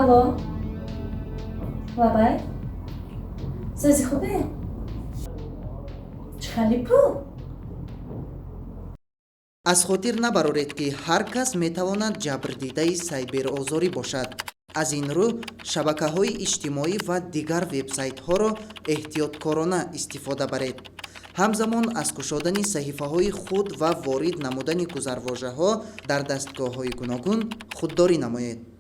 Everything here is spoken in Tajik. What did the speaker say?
Алло, лабай, сази хубе? Чӣ хали пул? Аз хотир набароред, ки ҳар кас метавонад ҷабрдидаи сайберозорӣ бошад. Аз ин рӯ шабакаҳои иҷтимоӣ ва дигар вебсайтҳоро эҳтиёткорона истифода баред. Ҳамзамон аз кушодани саҳифаҳои худ ва ворид намудани гузарвожаҳо дар дастгоҳҳои гуногун худдорӣ намоед.